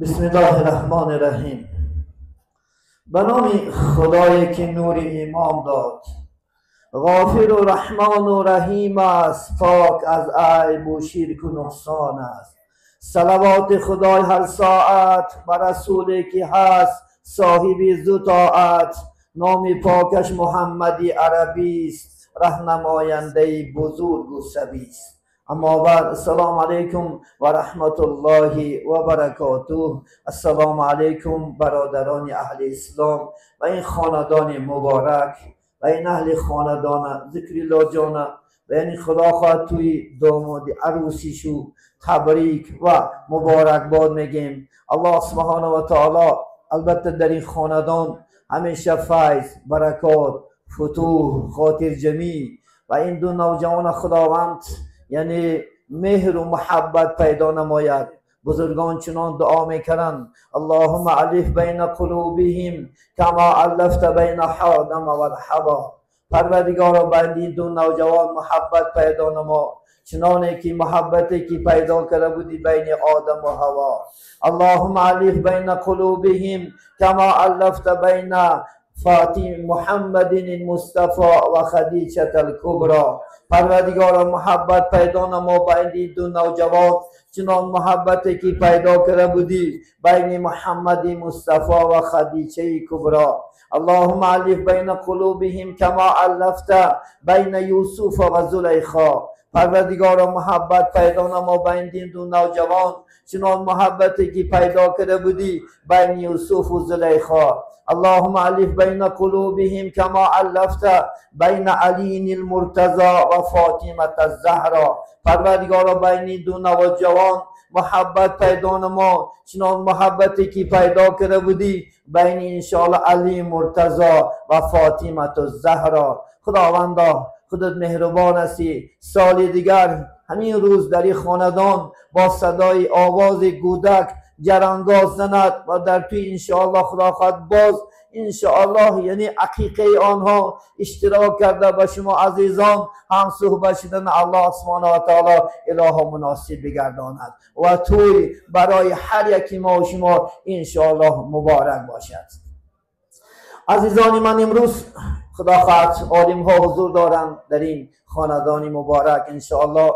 بسم الله الرحمن الرحیم. به نام خدایی که نور ایمان داد، غافر و رحمان و رحیم است، پاک از عیب و شرک و نقصان است. صلوات خدای هر ساعت بر رسولی که هست صاحب ذو طاعت، نام پاکش محمدی عربی است، رهنماینده بزرگ و سبی است. اما بعد، السلام علیکم و رحمت الله و برکاته. السلام علیکم برادران اهل اسلام و این خاندان مبارک و این اهل خاندان ذکر الله جانه و یعنی خدا خواهد توی داماد عروسی شو تبریک و مبارک باد میگیم. الله سبحانه و تعالی البته در این خاندان همیشه فیض، برکات، فتوح، خاطر جمعی و این دو نوجوان خداوند یعنی مهر و محبت پیدا نماید. بزرگان چنان دعا میکردند: اللهم الف بین قلوبهم کما الفت بین آدم و حوا. پروردگارا بین این دو نوجوان محبت پیدا نما، چنانه که محبتی که پیدا کرده بودی بین آدم و حوا. اللهم الف بین قلوبهم کما الفت بین فاطمه محمد المصطفی و خدیجه الکبری. پروردگارا محبت پیدا نما بین این دو نوجوان، چنان محبتی که پیدا کرده بودی بین محمد مصطفی و خدیجه کبری. اللهم الف بین قلوبهم کما الفت بین یوسف و زلیخا. پروردگارا محبت پیدا نما بین این دو نوجوان، چنان محبتی که پیدا کرده بودی بین یوسف و زلیخا. اللهم الف بین قلوبهم کما الفت بین علی المرتضی و فاطمه الزهرا. پروردگارا بین این دو نوجوان محبت پیدا نما، چنان محبتی که پیدا کرده بودی بین انشاءالله علی مرتضی و فاطمه الزهرا. خداوندا خودت مهربان هستی. سال دیگر همین روز در این خاندان با صدای آواز گودک جرنگاز زند و در توی انشاءالله خدا خواهد باز انشاءالله یعنی عقیقه آنها اشتراک کرده با شما عزیزان هم صحبت شدن. الله سبحانه و تعالی اله مناسب بگرداند و توی برای هر یکی ما و شما انشاءالله مبارک باشد. عزیزان من، امروز خدا خواهد عالم ها حضور دارند در این خاندان مبارک. انشاءالله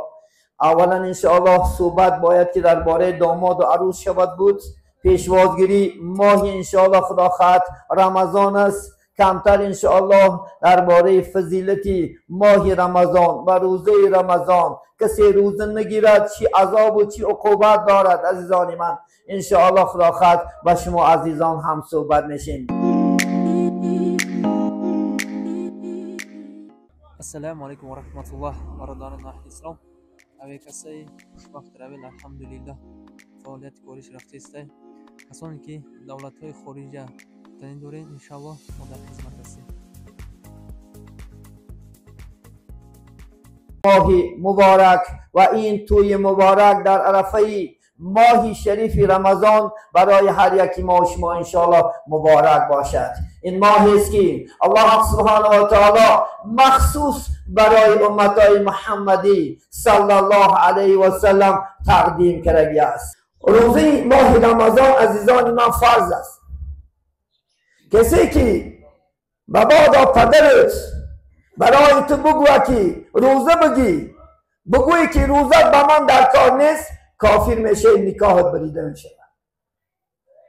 اولا انشاءالله صحبت باید که درباره داماد و عروس شود بود. پیشوازگیری ماه انشاءالله خدا خواهد رمضان است. کمتر انشاءالله درباره فضیلت ماه رمضان و روزه رمضان، کسی روزه نگیرد چی عذاب و چی عقوبت دارد. عزیزان من انشاءالله خدا خواهد با شما عزیزان هم صحبت میشیم. السلام علیکم و رحمت الله. برادران اهل اسلام، авиакассаи Хушбахт Травел алҳамдулиллаҳ фаъолияти кориш рафтаиста. Касоне ки давлатҳои хориҷа рафтанӣ доред, иншаллоҳ мо дар хизмат ҳастем. ماهی مبارک و این توی مبارک در عرفه ماهی شریف رمضان برای هر یکی ما و شما انشاءالله مبارک باشد. این ماهی است که الله سبحانه و تعالی مخصوص برای امتای محمدی صلی الله علیه و سلم تقدیم کرده است. روزه ماه رمضان عزیزان من فرض است. کسی که مبادا پدرت برای تو بگوید که روزه بگی، بگویی که روزه به من در کار نیست، کافر میشه، نکاحت بریده میشه.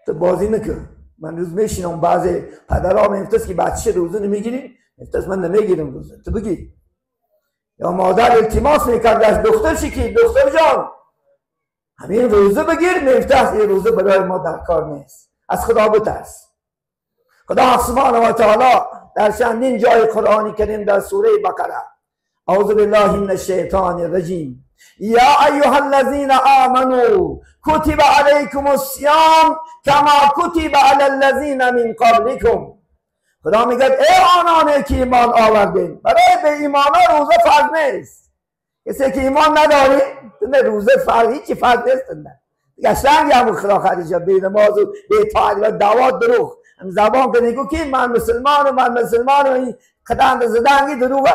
تو بازی نکن. من روز میشینم بعضی پدرها میگفتس که بچه روزه نمیگیری، میگفتس من نمیگیرم روزه، تو بگی. یا مادر التماس میکرد از دخترشی که دختر جان همین روزه بگیر، میگفتس این روزه برای ما در کار نیست. از خدا بترس. خدا سبحانه و تعالی در چندین جای قرآن کریم در سوره بقره، اعوذ بالله من الشیطان الرجیم، یا ایها الذین آمنوا کتب علیکم الصیام کما کتب علی الذین من قبلکم. خدا میگه ای آنانی که ایمان آوردین، برای به ایمانا روزه فرض نیست. کسی که ایمان نداری نه روزه فرض، هیچی فرض نیست. نه اصلا هم خدا خدیجه بی نماز و بی طاعت و دعوات دروغ، زبان که نگو که من مسلمان و من مسلمان و این قدم زدنگی دروغه.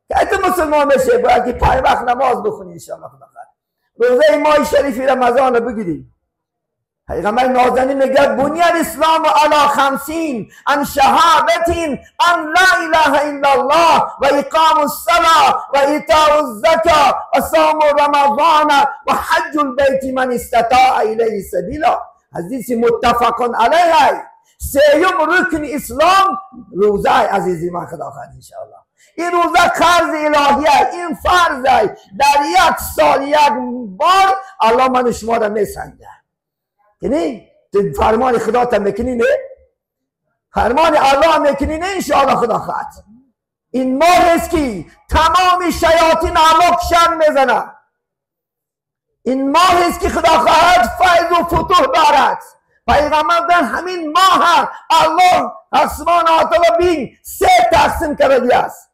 که تو مسلمان بشه باید که پای وقت نماز بخونی انشاءالله. خدا خیر روزه ماه شریفی رمضان رو بگیری. پیغمبر نازنین میگه بنی الاسلام علی خمسین ان شهادت ان لا اله الا الله و اقام الصلاه و ایتاء الزکا و صوم رمضان و حج البیت من استطاع الیه سبیلا. حدیث متفق علیه. سیوم رکن اسلام روزه. عزیزی من خدا خواهد انشاءالله این روزه قرض الهیه، این فرض در یک سال یک بار الله من شما را میسنجه. یعنی فرمان خدا تا میکنی نه؟ فرمان الله میکنی نه؟ انشاءالله خدا خواهد. این ماه است که تمام شیاطین الله کشن میزنه. این ماه است که خدا خواهد فیض و فتوح دارد. پیغمبر در همین ماه الله سبحانه و تعالی بین سه تقسیم کرده است.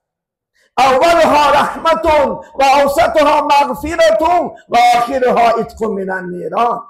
اولها رحمت و اوسطها مغفرت و آخرها عتق من النیران.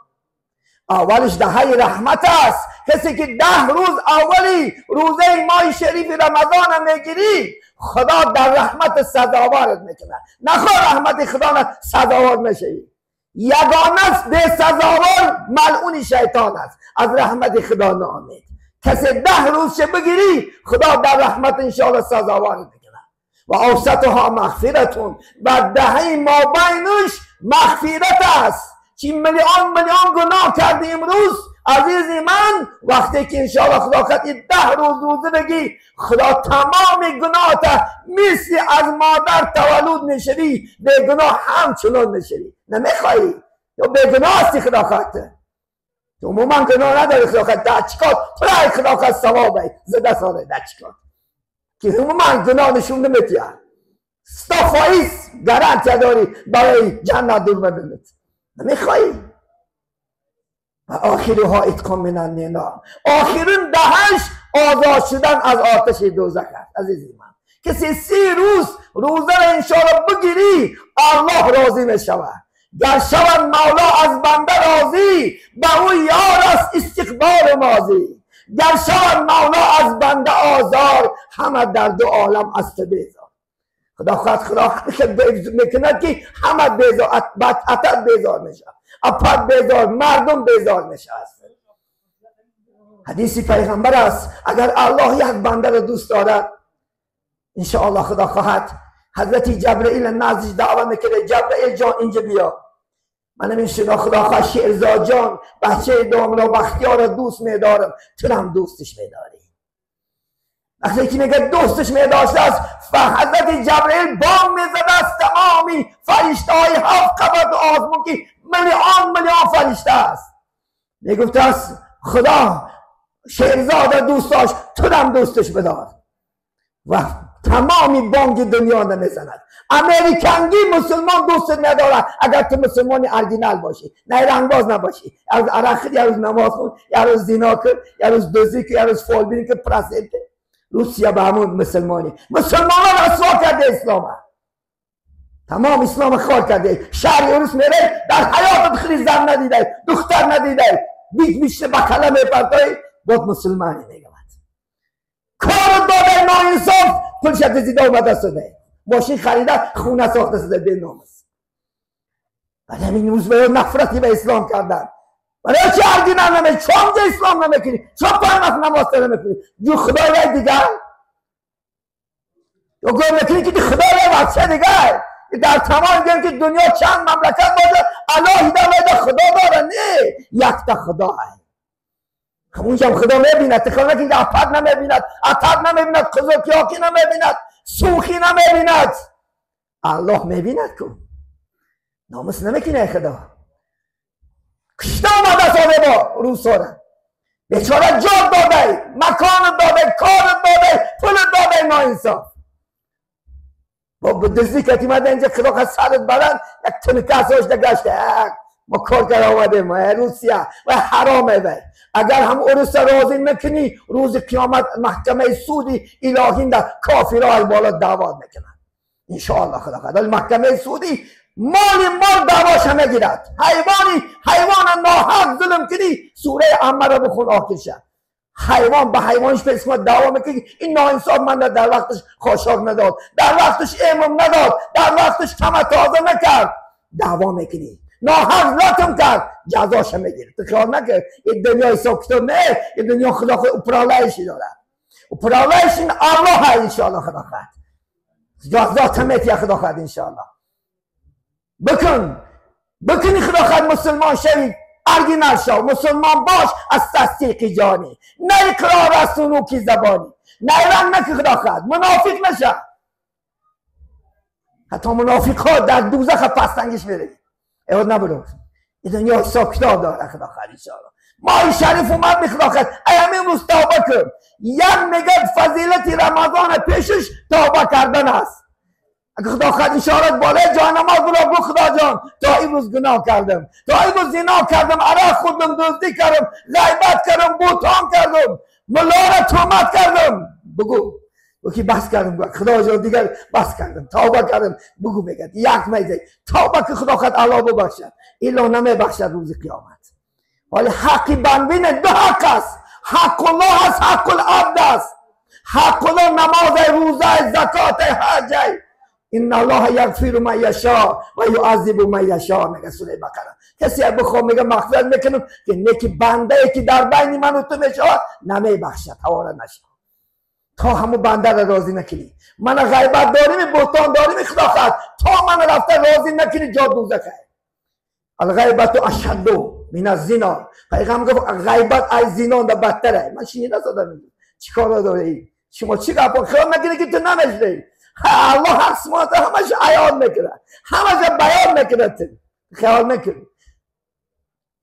اولش دهه رحمت است. کسی که 10 روز اولی روزه ماه شریف رمضان میگیری خدا در رحمت سزاوارت میکنه. نخواه رحمت خدا نه سزاوار میشی. یگانه است به سزاوار ملعون شیطان است، از رحمت خدا ناامید. کسی 10 روز چه بگیری خدا در رحمت انشاءالله سزاوارت میکنه. و اوسطها مغفرتون و دهه مابینش مغفرت است. چی میلیون میلیون گناه کردی امروز عزیز من، وقتی که انشاءالله خدا خواهد 10 روز روزه بگی خدا تمام گناهت مثل از مادر تولد میشوی به گناه همچنان میشوی. نمیخوایی یا به گناه هستی خدا خواهد تو عموما گناه نداری خدا خواهد ده چیکار پرای خدا خواهد ثوابه زده ساله ده چیکار که عموما گناه نشون نمیتیه. ستافاییس گارانتیا داری برای جنت دور ببینید. نمیخوایی. و آخرها اتقا من النار. آخرین دهش آزاد شدن از آتش دوزخ است. عزیزی من کسی 30 روز روزه را انشاءالله بگیری الله راضی میشود. گر شود مولا از بنده راضی به او یار است استقبال ماضی. گر شود مولا از بنده آزار همه در دو عالم از بیزار. خدا خواهد خدا میکند که همه بیزار، بدعتت بیزار میشه، اپد بیزار، مردم بیزار میشه. حدیث پیغمبر است اگر الله یک بنده را دوست دارد انشاءالله خدا خواهد حضرت جبرئیل نزدش دعوت میکنه جبرئیل جان اینجا بیا. من میشنم خدا خواهد شیرزاد جان بچه داملا بختیار را دوست میدارم تو هم دوستش میداری. وقتی که میگه دوستش میداشته است و حضرت جبرئیل بانگ میزده است تمامی فرشته های 7 قبط آسمون که میلیون میلیون فرشته است. میگفته است خدا شیرزاد دوست داشت تو هم دوستش بدار. و تمامی بانگ دنیا نمیزند. امریکنگی مسلمان دوست نداره اگر تو مسلمانی ارجینال باشی، نه رنگباز نباشی. از عرق یه روز نماز خون، یه روز زنا کن، یه روز دزدی کن، یه روز فالبین کن، پرسنت. روسیه به همون مسلمانی، مسلمان رسوا کرده اسلام، تمام اسلام خار کرده. شهر روس میره در حیاتت خیلی زن ندیده، دختر ندیده، بیگ میشه بکله میپرتای بود مسلمانی میگه. کار داده ناانصاف پولش دزدیده اومده شده، ماشین خریده خونه ساخته شده به ناموس. بعد همین روز به نفرتی به اسلام کردن. برای چه ارجی نمی چون اسلام نمیکنی، چون پنج وقت نماز نمیکنی، جو خدای دیگه یا گفت میکنی که خدای بچه دیگه در تمام گیم که دنیا چند مملکت باشه الله هیده خدا داره. نه یک تا خدا هست. اونجا هم خدا میبیند، تخیل نکنید اپد نمیبیند، عطب نمیبیند، قزاقیاکی نمیبیند، سوخی نمیبیند. الله میبیند که ناموس نمیکنه خدا. کشته آمده ساده با روسا بیچاره جان داده، مکان داده، کار داده، پول داده ناانصاف. با دزدی که اومده اینجا خدا خواست سرت بلند یک تنکه اساش گشته. ما کار کرده آمده ما روسیه و حرامه وی. اگر هم روس راضی نکنی روز قیامت محکمه سودی الهی در کافرها بالا دعوا میکنن انشاءالله. خدا خدا محکمه سودی مال دعواش میگیرد. حیوانی حیوان ناحق ظلم کنی سوره عمه را بخون آخر شد. حیوان به حیوانش به اسم دعوا میکنی این ناانصاف من در وقتش خاشاک نداد، در وقتش امام نداد، در وقتش کم تازه نکرد. دعوا میکنی ناحق لاتم کرد جزاش میگیره. تو خیال نکن این دنیا حساب کتاب نه، این دنیا خدا خود اپرالایشی داره، اپرالایش این الله هست انشاءالله. خدا خواهد جزات میتیه خدا خواهد انشاءالله. بکن بکنی خدا خواهد مسلمان شوی، ارگی نشو، مسلمان باش از تصدیق جانی، نه اقرار از سنوکی زبانی، نه رنگ نکی خدا خواهد منافق نشه. حتی منافق ها در دوزخ پستنگش میره. ایواد نبرو، این دنیا حساب کتاب داره خدا خواهد انشاءالله. ماه شریف اومد می خدا خواهد ایم امروز توبه کن. یک میگه فضیلت رمضان پیشش توبه کردن است. اگه خدا خواهد اشارت بالای جان نماز برو بگو خدا جان تا امروز گناه کردم، تا امروز زنا کردم، عرق خوردم، دزدی کردم، غیبت کردم، بوتان کردم، ملا را تهمت کردم، بگو که بس کردم خدا جان دیگر بس کردم، توبه کردم. بگو میگه یک میگه توبه که خدا خواهد الله ببخشد، الا نمیبخشد روز قیامت. ولی حق بندین دو حق است، حق الله است، حق العبد است. حق الله نماز، روزه، زکات، حج. ان الله یغفر من یشاء و یعذب من یشاء میگه سوره بقره. کسی بخوام میگه مغفرت میکنم که نیکی بنده ای که در بین من و تو میشود نمیبخشد، حواله نشد تا همو بنده را راضی نکنی. من غیبت داریم، بهتان داریم خدا خواهد تا من رفته راضی نکنی جا دوزخه. الغیبت اشد من الزنا. پیغمبر گفت غیبت از زنا بدتره. من شنیده دادم چیکار داری شما، چی گپ خیال نکنی که تو نمیشنوی. الله حق سمانه همش عیان میکنه، همش بیان میکنه، خیال نکنی.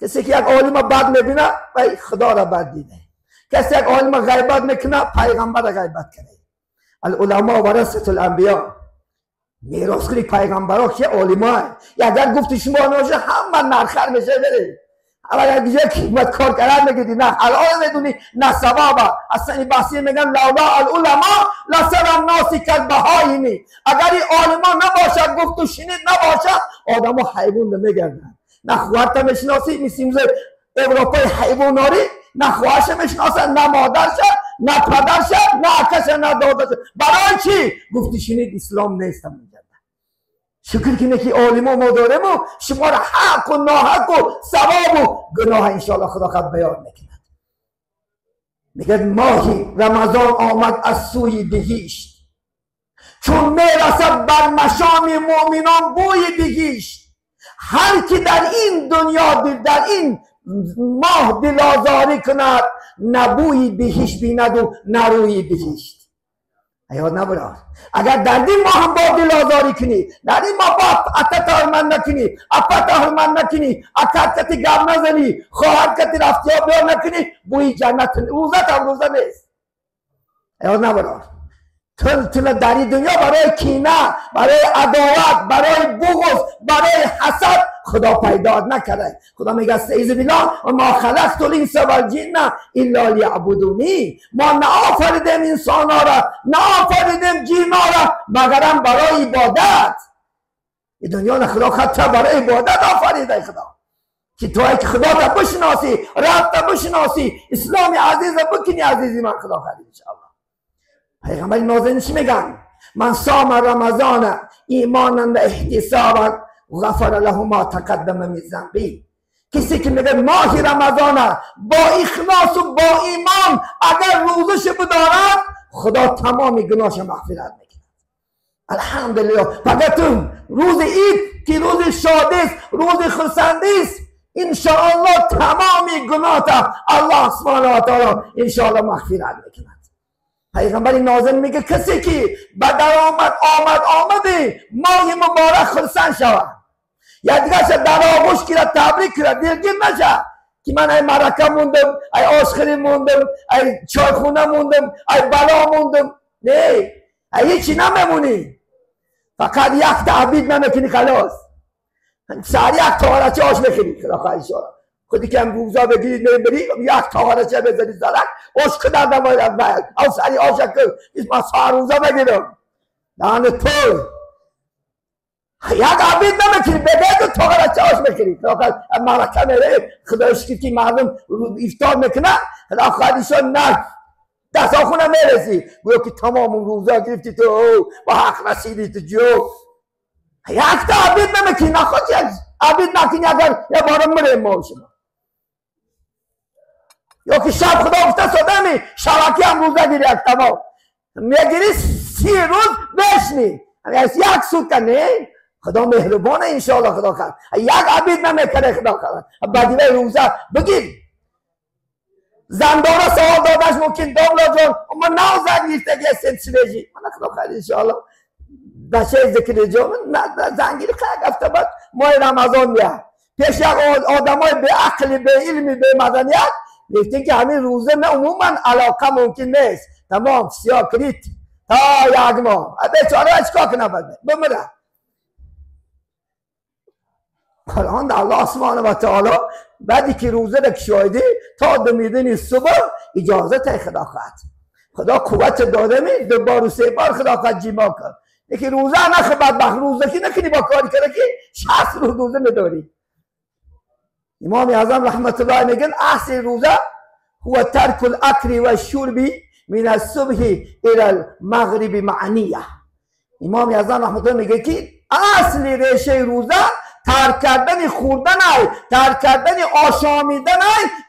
کسی که یک عالم بد میبینه و خدا را بد دیده، کسی یک عالم غیبت میکنه پیغمبر را غیبت کنه. العلماء ورثة الانبیاء، میراث پیغمبرا که عالمای. اگر گفتی شما ناشه همه نرخر میشه بره. اول اگه یک حکمت کار کردن میگیدی نه حلال میدونی نه ثواب. اصلا این بحثی میگن لولا العلماء لصار الناس کالبهایم. اگر این عالما نباشد، گفت و شنید نباشد، آدما حیوان میگردن. نه خواهرت میشناسی مثل اروپای حیواناری، نه خواهرش میشناسن، نه مادرش، نه پدرش، نه اکش، نه داداش. برای چی؟ گفتی شنید اسلام نیست. شکر که که عالما ما داریم و شما را حق و ناحق و ثواب و گناه انشاءالله خدا خود بیان میکند. میگه ماهی رمضان آمد از سوی بهشت، چون میرسد بر مشام مؤمنان بوی بهشت. هر کی در این دنیا در این ماه دلازاری کند، نه بوی بهشت بیند و نه روی بهشت. یاد نبرد اگر در این ماه هم با دلازاری کنی، در این ماه با اتتار من نکنی، اپتار من نکنی، اکت کتی گم نزنی، خواهر کتی رفتی ها بیار نکنی، بوی جنت روزت هم روزه نیست. یاد نبرد تل در این دنیا برای کینه، برای عداوت، برای بغض، برای حسد خدا پیدا نکرده. خدا میگه استعیذ بالله و ما خلقت الانس والجن الا لیعبدونی. ما نآفریدیم انسان ها را، نآفریدیم جن ها را مگرم برای عبادت. این دنیا خدا حتی برای عبادت آفریده. خدا که تو که خدا را بشناسی، رب را بشناسی، اسلام عزیز بکنی. عزیزی من خدا خواهد انشاءالله. پیغمبر نازنین چی میگن؟ من صام رمضان ایمانا و احتسابا غفر له ما تقدم من ذنبه. کسی که میگه ماه رمضان با اخلاص و با ایمان اگر روزش بدارد، خدا تمام گناهش مغفرت میکنه. الحمدلله. فقط روز عید که روز شادی است، روز خرسندی است، انشاءالله تمام گناه الله سبحانه و تعالی انشاءالله مغفرت میکنه. پیغمبر نازل میگه کسی که به درآمد آمد آمده ماه مبارک خرسند شود، یا دیگه در آغوش گیرد، تبریک گیرد، دلگیر نشه که من ای مرکه موندم، ای آشخری موندم، ای چایخونه موندم، ای بلا موندم. نه، ای هیچی نمیمونی، فقط یک تعبید نمیکنی خلاص. سر یک تارچه آش میخوری خدا خواهد شد. خودی که هم روزا بگیرید بری یک تارچه بزنی زرک آش که در نماید باید او سری آش که من سر روزا بگیرم دهن تو یک عبید نمیکنی بگید و تارچه آش میخوری. خدا خواهد مرکه میره، خدا شکر که مردم افطار میکنه. خدا خواهد ایشان نه دست آخونه میرسی گویا که تمام روزا گرفتی تو با حق رسیدی تو جو. یک تا عبید نمیکنی نخواد یک عبید نکنی اگر یه بار مریم ما شما یا که شب خدا گفته ساده می شبکی هم روزه گیری یک تمام میگیری 30 روز بشنی یک سوت نه خدا مهربانه انشاءالله خدا خیر یک عبید نمیکنه خدا خیر بعدی روزه بگیر زندارا سوال دادش ممکن داملا جان ما نو زن گیرتگی هستیم سویجی من خدا خیر انشاءالله بچه ذکر جان زنگیری خیلی گفته بعد ماه رمضان میاد پیش یک آدم های به عقل به علمی به مدنیت گفتیم که همین روزه نه عموما علاقه ممکن نیست تمام سیاه کریت تا یک ماه بیچاره چیکار کنه بعد بمیره قرآن الله سبحانه و تعالی بعدی که روزه را کشایده تا دمیدن صبح اجازه تا خدا خواهد خدا قوت داده می 2 بار و 3 بار خدا خواهد جیما کرد یکی روزه نخ بدبخت روزه که نکنی با کاری کرده که 60 روز روزه نداری. امام اعظم رحمت الله میگن اصل روزه هو ترک الاکل و الشرب من الصبح الى المغرب معنیه. امام اعظم رحمت الله میگه که اصل ریشه روزه ترک کردن خوردن، ترک کردن آشامیدن،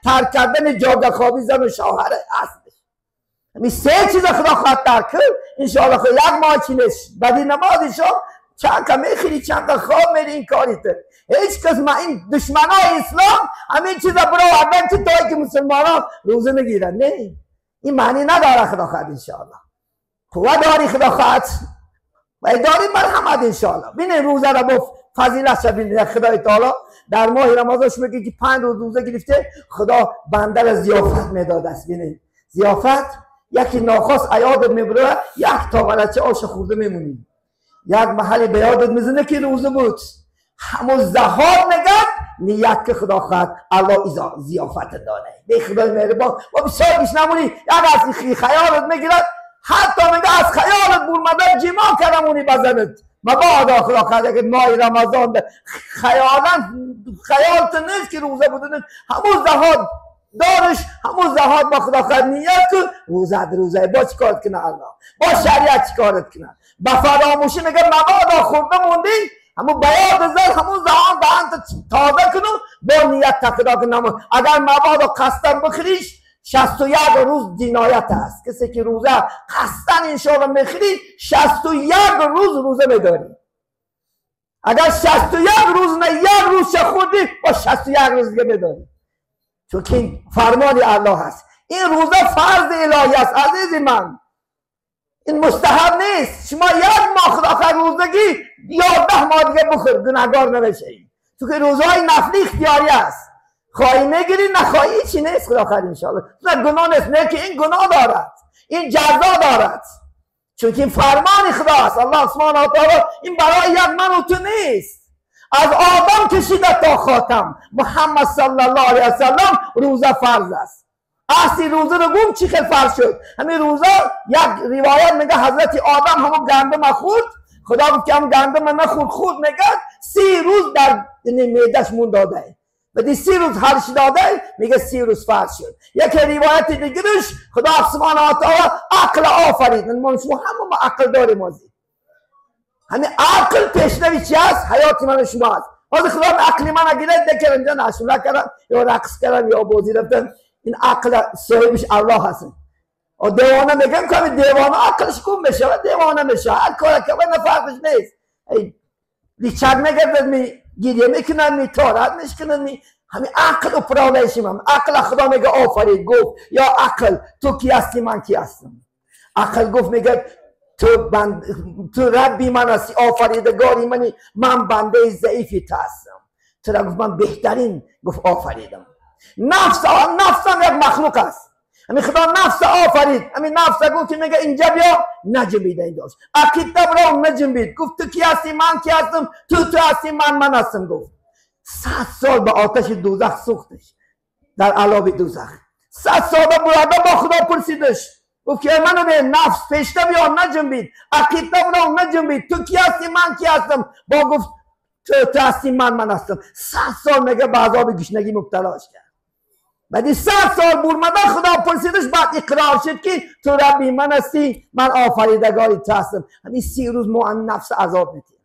ترک کردن جاگه خوابی زن و شوهر اصلش. همین 3 چیز خدا خواهد ترک کرد انشاءالله. خدا یک ماه چی نیست بعدی نماز انشاءالله چند کا میخوری چند کا خواب میری این کاری ته هیچ کس ما این دشمنای اسلام همین چیزا برآوردن که تا که مسلمانان روزه نگیرن. نه این معنی نداره خدا خواهد انشاءالله. قوت داری خدا خواهد و داری مرحمت انشاءالله. ببین روزه را با فضیلت ببینید خدای تعالی در ماه رمضان میگه که 5 روز روزه گرفته خدا بنده را ضیافت میداد است. ببینید ضیافت یکی ناخواست عیادت میبره یک تا بلچه آش خورده میمونی یک محلی به یادت میزنه که روزه بود همون زهاد نگد نیت که خدا خواهد الله ضیافت دانه به خدای مهربان و بسیار بیش نمونی یک از خیالت میگیرد حتی میگه از خیالت برمده جیما کردمونی بزنت مبادا خدا خواهد که ماه رمضان خیالا خیالت نیست که روزه بوده همون زهاد دارش همون زهاد با خدا خواهد نیت کن روزه روزه با چیکارت کنه الله با شریعت چیکارت کنه با فراموشی میگه مبادا خورده موندی همون بیاد زد همون زهان دهنت تازه کنو با نیت تخدا کنه. اگر مبادا قصدا بخریش 61 روز جنایت است. کسی که روزه قصدا انشاءالله میخری 61 روز روزه میداری. اگر 61 روز نه یک روز خوردی با 61 روز دیگه میداری، چون که این فرمان الله هست. این روزه فرض الهی است عزیز من، این مستحب نیست. شما یک ماه خدا خیر روزگی 11 ماه دیگه بخور گناهگار نمیشی، چون که روزهای نفلی اختیاری است. خواهی میگیری نخواهی چی نیست خدا خیر انشاءالله. نه گناه نیست، نه که این گناه دارد، این جزا دارد، چون که این فرمان خدا است. الله سبحانه و تعالی این برای یک من و تو نیست. از آدم کشیده تا خاتم محمد صلی الله علیه وسلم روزه فرض است. اصلی روزه رو گم چی خیلی فرض شد. همین روزه یک روایت میگه حضرت آدم همون گندم خورد، خدا گفت که هم گندم نخورد، خورد میگه 30 روز در معده‌اش مون داده، بعد 30 روز هرش داده، میگه 30 روز فرض شد. یک روایت دیگرش خدا سبحانه و تعالی عقل آفرید. ما همه ما عقل داریم، همین عقل پیشروی چی است؟ حیات من و شما است. حالا خدا عقل من گرفت نکردم اینجا نشوله کردم یا رقص کردم یا بازی رفتم، این عقل صاحبش الله هست. و دیوانه میگم که دیوانه عقلش گم میشه و دیوانه میشه، هر کار که نه فرقش نیست. لیچک میگردد می گریه میکنن می تارد میشکنن می همین عقل و پرانشیم. هم عقل خدا میگه آفرید، گفت یا عقل تو کی هستی من کی هستم. عقل گفت میگه تو ربی من هستی، آفریدگاری منی، من بنده ضعیفی تو هستم. تو را گفت من بهترین گفت آفریدم. نفس هم یک مخلوق است. همین خدا نفس آفرید، همین نفس گفت که میگه اینجا بیا، نجنبید اینجاش. عقیده برو نجنبید، گفت تو کی هستی من کی هستم، تو هستی من هستم. گفت 100 سال به آتش دوزخ سوختش در علاب دوزخ. 100 سال برده با خدا پرسیدش، گفت که منو به نفس پیشته بیا نجنبید، عقیده برو نجنبید، تو کی هستی من کی هستم. با گفت تو هستی من هستم. 100 سال میگه به عذاب گشنگی مبتلاش کرد. بعد 100 سال برمده خدا پرسیدش، بعد اقرار شد که تو ربی من هستی، من آفریدگاری تو هستم. همین 30 روز ما نفس عذاب میدیم.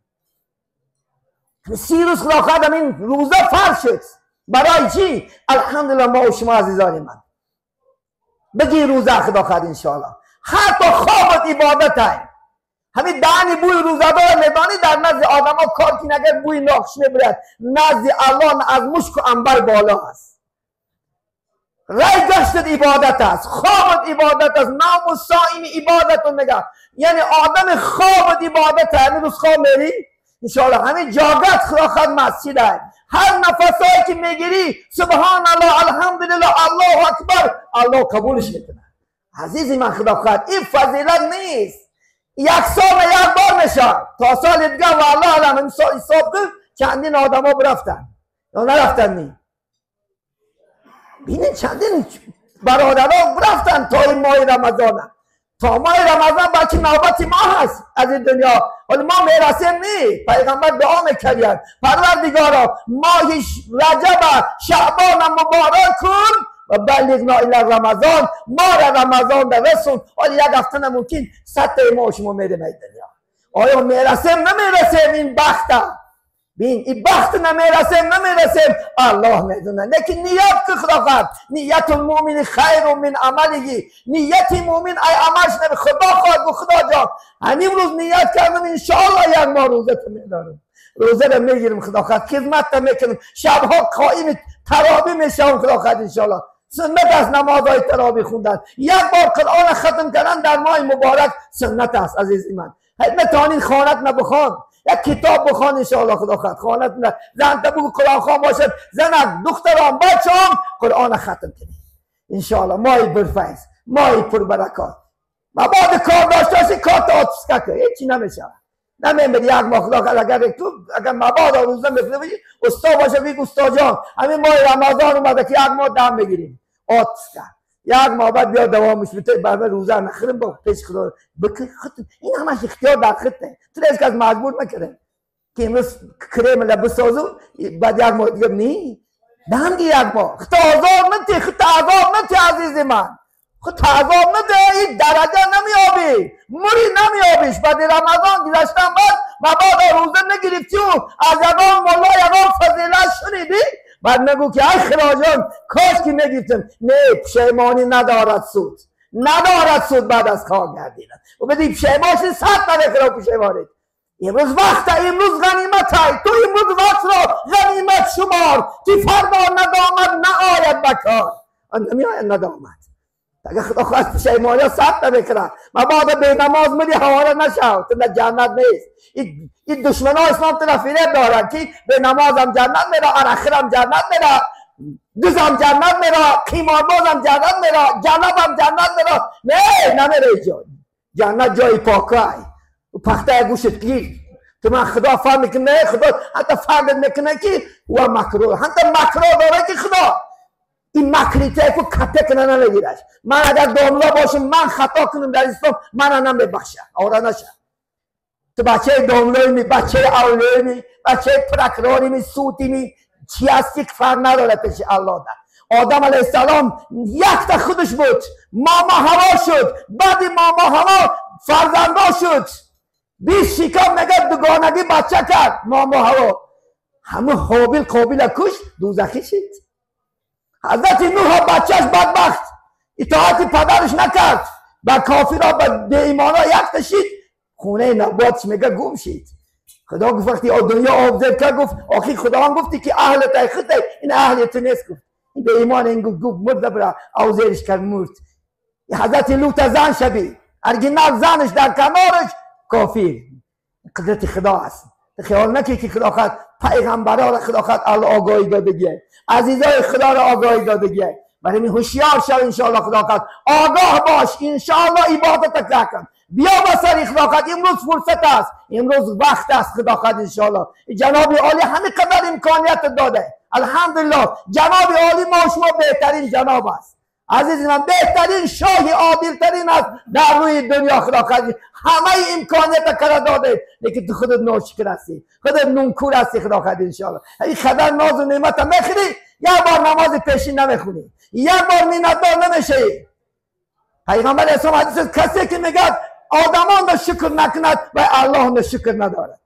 30 روز خدا خواهد این روزه فرض شد. برای چی؟ الحمدلله ما و شما عزیزان من بگی روزه خدا خواهد انشاءالله. حتی خوابت عبادت های. همین دهن بوی روزه دار میدانی در نزد آدم ها کار که اگر بوی ناخش میبرد، نزد الله از مشک و عنبر بالا است. رای گشتت عبادت است، خوابت عبادت است، نام و صائم عبادت میگه. یعنی آدم خوابت عبادت است. همین روز خواب میری انشاءالله همین جاگت خدا خواهد مسجد است. هر نفسایی که میگیری سبحان الله، الحمدلله، الله اکبر، الله قبولش میکنه. عزیزی من خدا خواهد این فضیلت نیست. یک سال یک بار میشه تا سال دیگه و الله علم حساب کن چندین آدم ها برفتن یا نرفتن. نی بینین چندین برادرها برفتن تا این ماه رمضان، تا ماه رمضان بلکه نوبت ما هست از این دنیا. حالا ما میرسیم نی. پیغمبر دعا میکرد پروردگارا ماه رجب شعبان مبارک کن و بلغنا الی رمضان، ما را رمضان برسون. حالا یک هفته نممکن 100 ما شما میریم این دنیا. آیا میرسیم نمیرسیم؟ این بخته بین، این بخت نمیرسیم نمیرسیم، الله میدونه. لیکن نیت که خدا خواهد، نیت المؤمن خیر من عمله، نیت مؤمن ای عملش نمی خدا خواهد. خدا جان همین روز نیت کردم انشاءالله یک ماه روزه تو میدارم، روزه رو میگیرم خدا خواهد، خدمت میکنم، شبها قائم ترابی میشم خدا خواهد انشاءالله. سنت است نمازهای ترابی خوندن، یک بار قرآن ختم کردن در ماه مبارک سنت است. عزیز من نتوانید خانت نبخوان، یک کتاب بخوان انشاءالله خدا خواهد. خانت نه، زن تا بگو قرآن خوان باشد، زنک دختران بچه‌ام قرآن ختم کنید انشاءالله. ماه پرفیض، ماه پربرکات. مبادا کار داشته باشی کار تا آتسکه که هیچی نمیشه نمیمیری یک ماه خدا خواهد. اگر تو اگر مبادا روزه میخوری استاد باشه بگی استاد جان همین ماه رمضان اومده که یک ماه دم بگیریم آتسکه، یک ماه بعد بیا دوامش بده، بعد روزه نخریم با پیش خدا بکن. خود این همش اختیار در خودته، تو هیچ کس مجبور نکرده که امروز کریم لبسازو بعد یک ماه دیگه نی دم یک ماه. خود آزار نتی، خود عذاب نتی عزیز من، خود عذاب نده. این درجه نمیابی، موری نمیابیش. بعد رمضان گذشتن بعد مبادا روزه نگرفتی و از یگان مولا یگان فضیلت شنیدی، بعد نگو که ای خراجان کاش که نگرفتم. نه، پشیمانی ندارد سود، ندارد سود بعد از خاک گردیدن. و بدی پشیمان شدی 100 نفر پشیمانی. امروز وقت، امروز غنیمت های تو، امروز وقت را غنیمت شمار که فردا ندامت نآید بکار. نمی آید ندامت. اگه خدا خواست پشیمانی ها 100 نمیکنه. مبادا به نماز میری حواله نشو، تو در جنت نیست. این دشمن ها اسلام تو فریب دارن که به نمازم جنت میره، عرقخورم جنت میره، دوزم جنت میره، قیماربازم جنت میره، جنبم جنت میره. نه نمیره جای جنت، جای پاکای و پخته گوشت گیر. تو من خدا فهم میکنه، خدا حتی فهم میکنه که و مکروه، حتی مکروه داره که خدا این مکریته که کپک نه نمیگیرش. من اگر داملا باشم من خطا کنم در اسلام من نمیبخشم، آره نشه. تو بچه داملایی می، بچه اولیایی می، بچه پرکراری می، سوتی می، چی هستی که فرق نداره پیش الله در. آدم علیه السلام یک تا خودش بود، ماما هوا شد، بعد ماما هوا فرزندا شد، 20 شکم میگه دوگانگی بچه کرد ماما هوا، همه حابیل قابیل کش دوزخی شد. حضرت نوح بچهش بدبخت اطاعت پدرش نکرد، با کافرها با بی ایمانا یک تشید، خونه نباتش میگه گم شید. خدا گفت وقتی دنیا آب زیر کرد گفت آخی خدا هم گفتی که اهل تای خود این اهل تو نیست. گفت این به ایمان این گفت مرد برا او زیرش کرد مرد. حضرت لوط زن شبی ارگینال زنش در کنارش کافر. قدرت خدا است. خیال نکی که خدا خواهد پیغمبرا را خدا خواهد الله آگاهی دادگیه، عزیزای خدا را آگاهی دادگیه. برای می هوشیار شو انشاءالله خدا خواهد، آگاه باش انشاءالله، عبادت نکن، بیا با سر خدا خواهد. امروز فرصت است، امروز وقت است خدا خواهد انشاءالله. جناب عالی همه قدر امکانیت داده الحمدلله. جناب عالی ما شما بهترین جناب است عزیز من، بهترین شاه عادلترین است در روی دنیا خدا خواهد. همه امکانیت کرده داده، لیکن تو خودت ناشکر هستی، خودت نونکور هستی خدا خواهد انشاءالله. این خدا ناز و نعمت میخوری، یک بار نماز پیشین نمیخونی، یک بار منتدار نمیشی. پیغمبر اسلام حدیث کسی که میگه آدمان را شکر نکند و الله را شکر ندارد.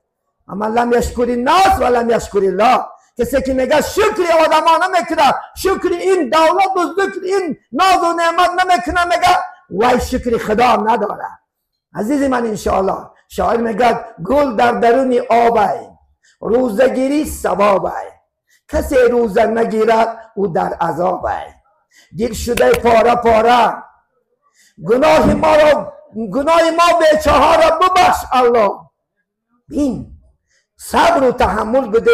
اما لم یشکر الناس و لم یشکر الله. کسی که میگه شکر آدم ها نمیکنه، شکر این دولت و ذکر این ناز و نعمت نمیکنه، میگه وای شکر خدا نداره. عزیز من انشاءالله شاعر میگه گل در درون آب، روزگیری ثواب، کسی روزه نگیرد او در عذاب. دل شده پاره پاره، گناه ما را، گناه ما بیچه ها را ببخش الله. این صبر و تحمل بده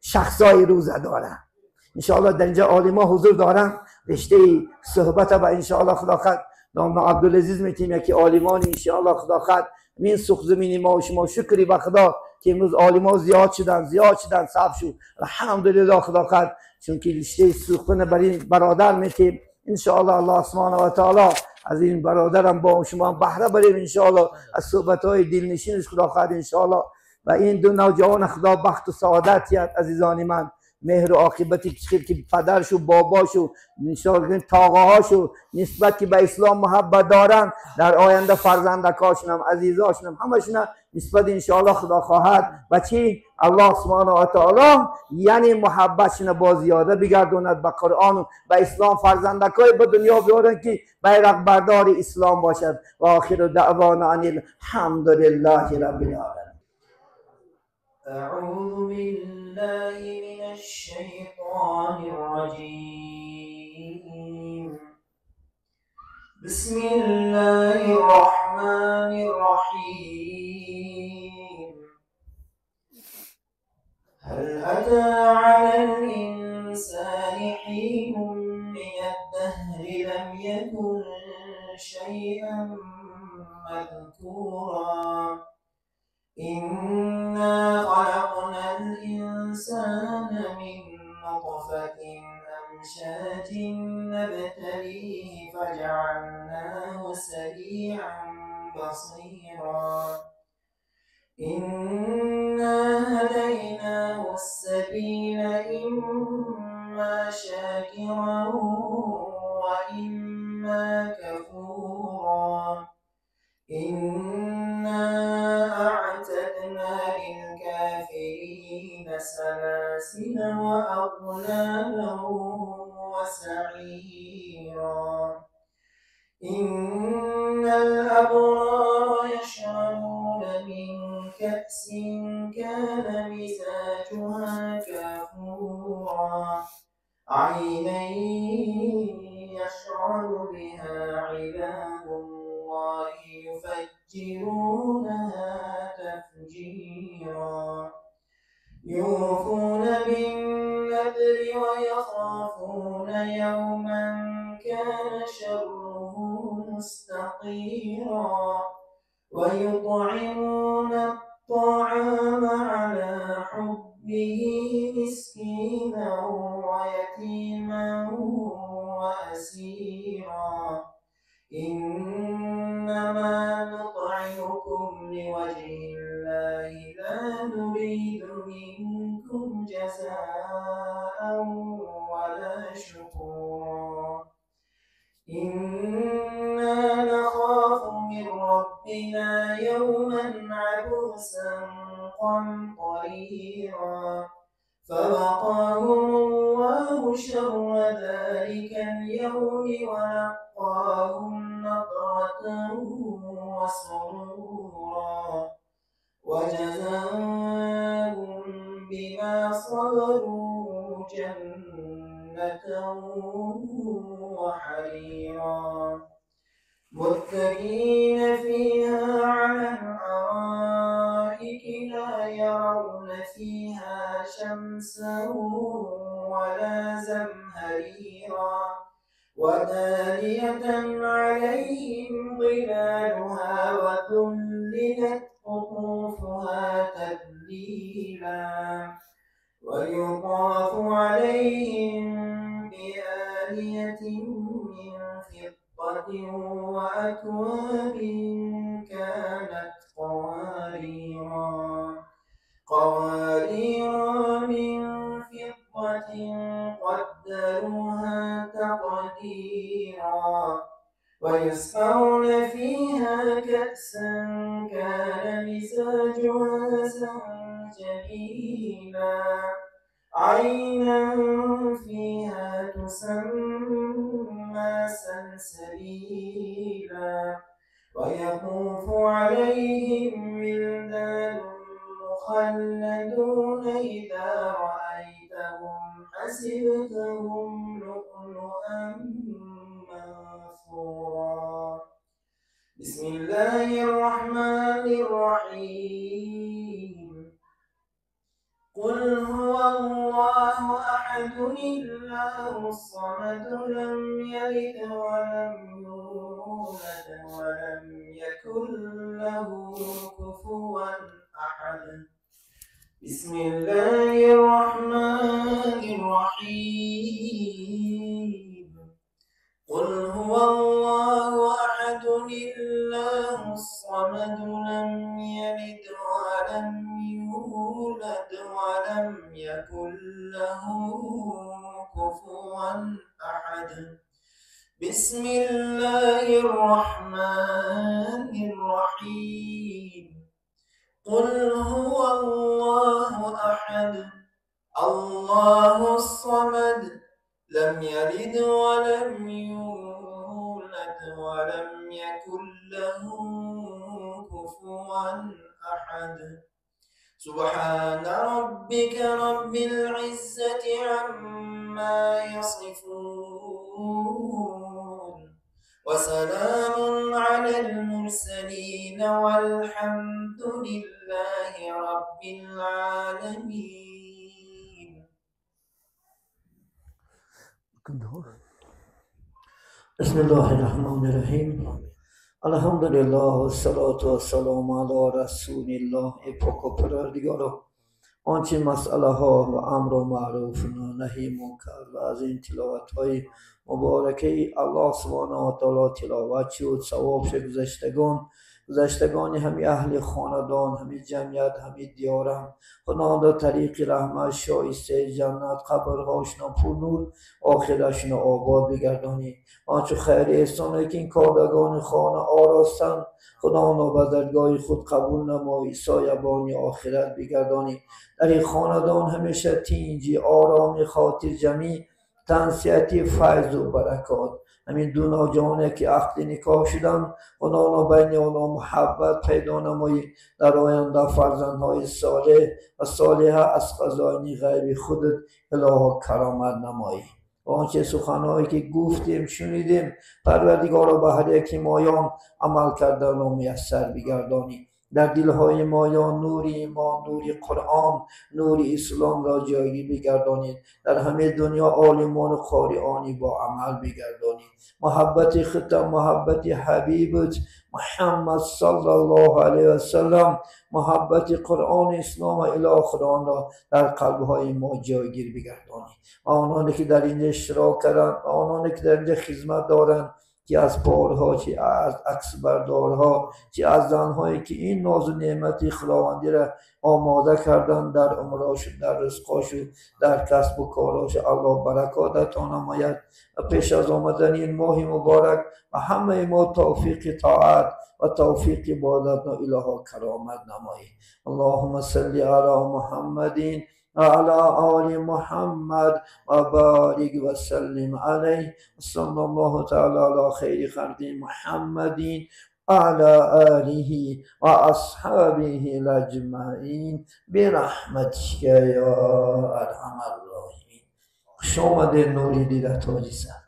شخصای روزه داره. انشاءالله در اینجا عالما حضور دارن، رشته صحبت و انشاءالله خدا خد نام عبدالعزیز میتیم یکی عالمان انشاءالله خدا خد من سوخ زمینی ما و شما شکری به خدا که امروز عالما زیاد شدن، زیاد شدن، صبر شد الحمدلله خدا خد، چون که رشته سوختن برای برادر میتیم انشاءالله. الله سبحانه و تعالی از این برادرم با شما بهره بریم انشاءالله از صحبت های دلنشینش خدا خد انشاءالله. و این دو نوجوان خدا بخت و سعادت یاد عزیزان من، مهر و عاقبتی که پدرشو باباشو انشاءالله تاقاهاشو نسبت که به اسلام محبت دارن، در آینده فرزندکاشونم عزیزاشونم همشون نسبت انشاءالله خدا خواهد و چی الله سبحانه و تعالی یعنی محبتشون با زیاده بگردوند به قرآن و به اسلام، فرزندکای به دنیا بیارن که بیرق بردار اسلام باشد. و آخر دعوانا ان الحمد لله رب العالمین. أعوذ بالله من الشيطان الرجيم. بسم الله الرحمن الرحيم. هل أتى على الإنسان حين من الدهر لم يكن شيئا مذكورا. إنا خلقنا الإنسان من نطفة أمشاج نبتليه فجعلناه سريعا بصيرا. إنا هديناه السبيل إما شاكرا وإما كفورا. إنا أعتدنا للكافرين سلاسل وأغلالا وسعيرا. إن الأبرار يشربون من كأس كان مزاجها كافورا. عينا يشرب بها عباد الله يفجرونها تفجيرا. يوفون بالنذر ويخافون يوما كان شره مستطيرا. ويطعمون الطعام على حبه مسكينا ويتيما وأسيرا. إنما نطعمكم لوجه الله لا نريد منكم جزاء ولا شكورا. إنا نخاف من ربنا يوما عبوسا قمطريرا. فوقاهم الله شر ذلك اليوم ولقاهم نضرة وسرورا. وجزاهم بما صبروا جنة وحريرا. متكئين فيها على الأرائك لا يرون فيها شمسا ولا زمهريرا. ودانية عليهم ظلالها وذللت قطوفها تذليلا. ويطاف عليهم بآنية من فضة وأكواب كانت قواريرا، قوارير من فضة قدروها تقديرا. ويسقون فيها كأسا كان مزاجها زنجبيلا. زنجبيلا عينا فيها تسمى سلسبيلا ويطوف عليهم ولدان مخلدون إذا رأيتهم حسبتهم لؤلؤا منثورا. بسم الله الرحمن الرحيم. قل هو الله أحد الله الصمد لم يلد ولم يولد ولم يكن له كفوا أحد. بسم الله الرحمن الرحيم. قل هو الله أحد الله الصمد لم يلد ولم يولد ولم يكن له كفوا أحد. بسم الله الرحمن الرحيم. قل هو الله أحد الله الصمد لم يلد ولم يولد ولم يكن له كفوا أحد. سبحان ربك رب العزة عما يصفون وسلام على المرسلين والحمد لله رب العالمين. بسم الله الرحمن الرحیم. الحمدلله و الصلاة و السلام علی رسول الله. ای پاک و پروردگارا، آنچه مسئله ها و امر و معروف و نهی منکر و از این تلاوت های مبارکه الله سبحانه و تعالی تلاوت شد، ثواب شد گذشتگان همی اهل خاندان، همی جمعیت، همی دیارم، خداوندا طریق رحمت، شایسته جنت، قبرهاشون پر نور، آخرشون آباد بگردانی. آنچه خیر احسانایی که این کارگان خانه آراستند، خداوندا به درگاه خود قبول نمایی، سایبانی آخرت بگردانی. در این خاندان همیشه تینجی، آرامی، خاطر جمعی، تنسیتی، فیض و برکات. همین دو نوجوانه که عقد نکاح شدند، خداوندا بین آنها محبت پیدا نمایی، در آینده فرزندهای صالح و صالحه از خزائن غیب خودت الهی کرامت نمایی. و آنچه سخنهایی که گفتیم شنیدیم، پروردگارا به هر یک مایان عمل کردن و میسر بگردانی. در دلهای مایان نور ایمان، نور قرآن، نور اسلام را جاری بگردانید. در همه دنیا عالمان و قاریانی با عمل بگردانید. محبت ختم، محبت حبیبت محمد صلی الله علیه و سلم، محبت قرآن، اسلام و اله خداوند را در قلبهای ما جایگیر بگردانید. آنانی که در اینجا اشتراک کردند، آنانی که در اینجا خدمت دارند، که از پارها، چه از عکس بردارها، چه از زنهایی که این ناز و نعمت خداوندی را آماده کردند، در عمرهاشون، در رزقاشون، در کسب و کارهاش الله برکات عطا نماید. و پیش از آمدن این ماه مبارک و همه ما توفیق طاعت و توفیق عبادت و الها کرامت نمایید. اللهم صل علی محمد وعلى آل محمد وبارك وسلم عليه. صلى الله تعالى على خير خلق محمد وعلى آله وأصحابه الأجمعين برحمتك يا أرحم الراحمين. خوش آمدید نوری دیده تاجی سر.